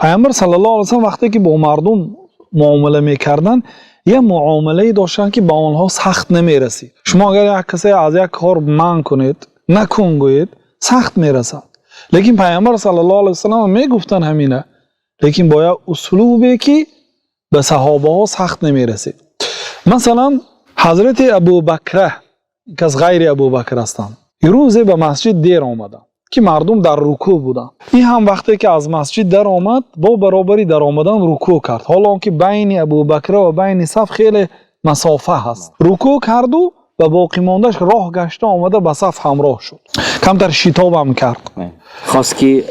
Паёмбар саллаллоҳу алайҳи васаллам вақте ки бо мардум муомила мекарданд, як муомилае доштанд, ки ба онҳо сахт намерасид. Шумо агар як касе аз як кор манъ кунед, накун гӯед, сахт мерасад. Лекин Паёмбар саллаллоҳу алайҳи васаллам мегуфтанд ҳамина, лекин бо як услубе, ки ба саҳобаҳо сахт намерасид. Масалан, Ҳазрати Абубакра, кас ғайри Абубакр ҳастанд, рӯзе ба масҷид дер омаданд, ки мардум дар рукӯъ буданд. Ин ҳам вақте ки аз масҷид даромад, бо баробари даромадан рукӯъ кард, ҳоло он ки байни Абубакра ва байни саф хеле масофа ҳаст. Рукӯъ карду ба боқимондааш роҳ гашта омада, ба саф ҳамроҳ шуд. Камтар шитобам кард. Хост, ки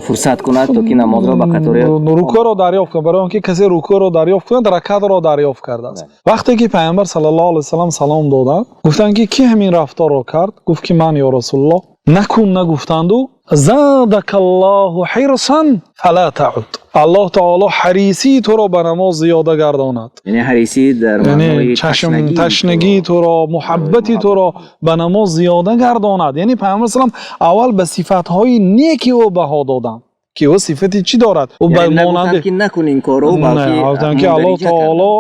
фурсат кунад, то ки намозро ба қатори рукӯъро дарёфт кунад. Барои он ки касе рукӯъро дарёфт кунад, ракатро дарёфт кардааст. Вақте ки Паёмбар саллаллоҳу алайҳи васаллам салом доданд, гуфтанд, ки кӣ ҳамин рафторро кард? Гуфт, ки ман, ё Расулуллоҳ. Накун нагуфтанду: "Задакаллоҳу ҳирсан фала тауд", Аллоҳ таоло ҳарисии туро ба намоз зиёда гардонад. Яъне ҳарисӣ дар яъне маънои чашм ташнагии туро, муҳаббати туро ба намоз зиёда гардонад. Яъне Паёмбар салам аввал ба сифатҳои неки ӯ баҳо доданд, ки ӯ сифати чӣ дорад, ӯ ба яъне нагуфтанд, монанди ки накун ин корро, балки Не, гуфтанд, ки Аллоҳ мундариҷа таоло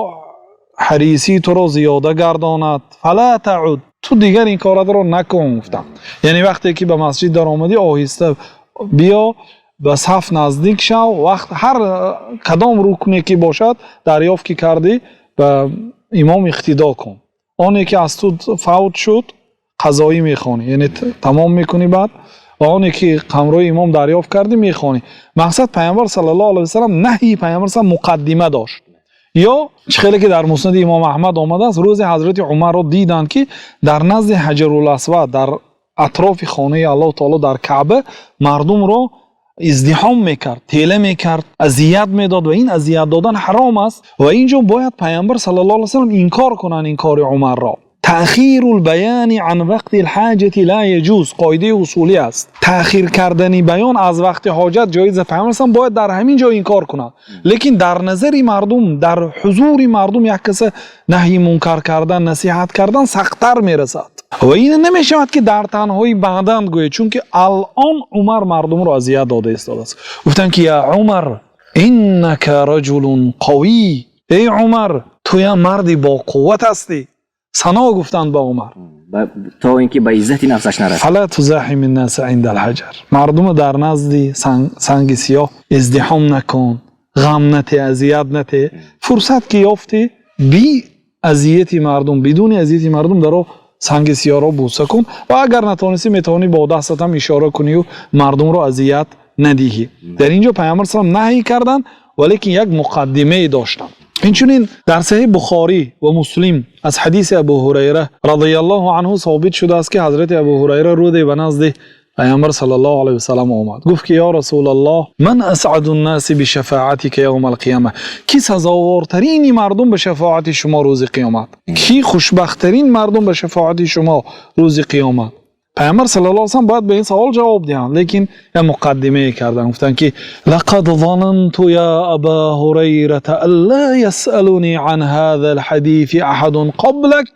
ҳарисии туро зиёда гардонад, фала тауд, ту дигар ин корро накун, гуфтам. Яъне вақте ки ба масҷид даромадӣ, оҳиста биё, ба саф наздик шав, вақт ҳар кадом рукне ки бошад, дарёфт ки кардӣ, ба имом иқтидо кун. Оне ки аз ту фавт шуд, қазоӣ мехонӣ, яъне тамом мекунӣ баъд, ва оне ки ҳамроҳи имом дарёфт кардӣ, мехонӣ. Мақсад, Паёмбар саллаллоҳу алайҳи васаллам наҳйи Паёмбар салам муқаддима дошт. Ё чӣ хеле ки дар Муснади Имом Аҳмад омадааст, рӯзе Ҳазрати Умарро диданд, ки дар назди Ҳаҷарул Асвад, дар атрофи хонаи Аллоҳ таоло, дар Каъба, мардумро издиҳом мекард, тела мекард, азият медод. Ва ин азият додан ҳаром аст. Ва ин ҷо бояд Паёмбар саллаллоҳу алайҳи васаллам инкор кунанд ин кори Умарро. "Таъхирул баяни ан вақтил ҳоҷати ла яҷуз" қоидаи усулӣ аст. Таъхир кардани баён аз вақти ҳоҷат ҷоиз. Паёмбар салам бояд дар ҳамин ҷо инкор кунад, лекин дар назари мардум, дар ҳузури мардум як каса наҳйи мункар кардан, насиҳат кардан сахттар мерасад. Ва ин намешавад, ки дар танҳоӣ баъдан гӯед, чунки алон Умар мардумро азият дода истодааст. Гуфтанд, ки "Я Умар, иннака раҷулун қавӣ", эй Умар, ту як марди боқувват ҳастӣ. Сано гуфтанд ба Умар. То ин ки ба иззати нафсаш нарасад. "Фала тузаҳими ннаса инда алҳаҷар", мардумо дар назди санги сиёҳ издиҳом накун, ғам нате, азият нате. Фурсат ки ёфтӣ, би азияти мардум, бидуни азияти мардум даро санги сиёҳро бӯса кун. Ва агар натонистӣ, метавонӣ бо дастатам ишора кунию мардумро азият надиҳӣ. Дар ин ҷо Паёмбар салам наҳй карданд, валекин як муқаддимае доштанд. Инчунин дар Саҳиҳ Бухорӣ ва Муслим аз ҳадиси Абу Ҳурайра разияллоҳу анҳу собит шудааст, ки Ҳазрати Абу Ҳурайра рӯзе ба назди Паёмбар саллаллоҳу алайҳи васаллам омад, гуфт, ки "Ё Расулаллоҳ, ман асъаду ннаси бишафоатика явма алқиёма?" Ки сазовортарини мардум ба шафоати шумо рӯзи қиёмат? Ки хушбахттарин мардум ба шафоати шумо рӯзи қиёмат? Паёмбар саллаллоҳу алайҳи васаллам бояд ба ин савол ҷавоб диҳанд, лекин як муқаддимае карданд. Гуфтанд, ки "Лақад зананту, я Аба Ҳурайрата, ан ла ясалуни ан ҳаза алҳадиси аҳадун қаблак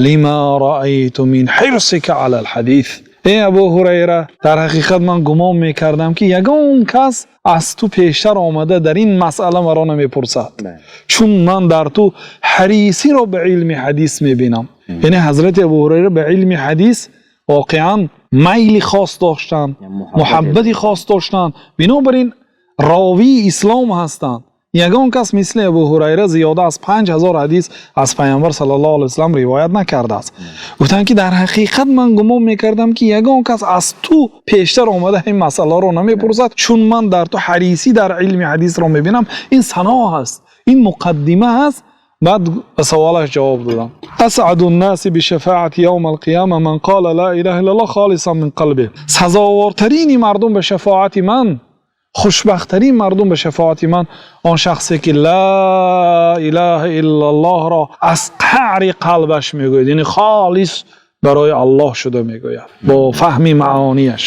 лима раайту мин ҳирсика ала алҳадис". Эй Абу Ҳурайра, дар ҳақиқат ман гумон мекардам, ки ягон кас аз ту пештар омада дар ин масъала маро намепурсад, чун ман дар ту ҳарисиро ба илми ҳадис мебинам. Яъне Ҳазрати Абу Ҳурайра ба илми ҳадис воқеан майли хос доштанд, муҳаббати хос доштанд. Бинобар ин ровии ислом ҳастанд. Ягон кас мисли Абу Ҳурайра зиёда аз 5000 ҳадис аз Паёмбар саллаллоҳу алайҳи васаллам ривоят накардааст. Гуфтанд, ки дар ҳақиқат ман гумон мекардам, ки ягон кас аз ту пештар омада ин масъаларо намепурсад, чун ман дар ту ҳарисӣ дар илми ҳадисро мебинам. Ин сано ҳаст, ин муқаддима ҳаст. Баъд ба саволаш ҷавоб додам: "Асъаду ннаси бишафоати явма алқиёма ман қола ла илаҳа иллаллоҳ холисан мин қалбиҳ". Сазовортарини мардум ба шафоати ман, хушбахттарин мардум ба шафоати ман он шахсе, ки ла илаҳа иллаллоҳро аз қаъри қалбаш мегӯяд, яъне холис барои Аллоҳ шуда мегӯяд, бо фаҳми маонияш.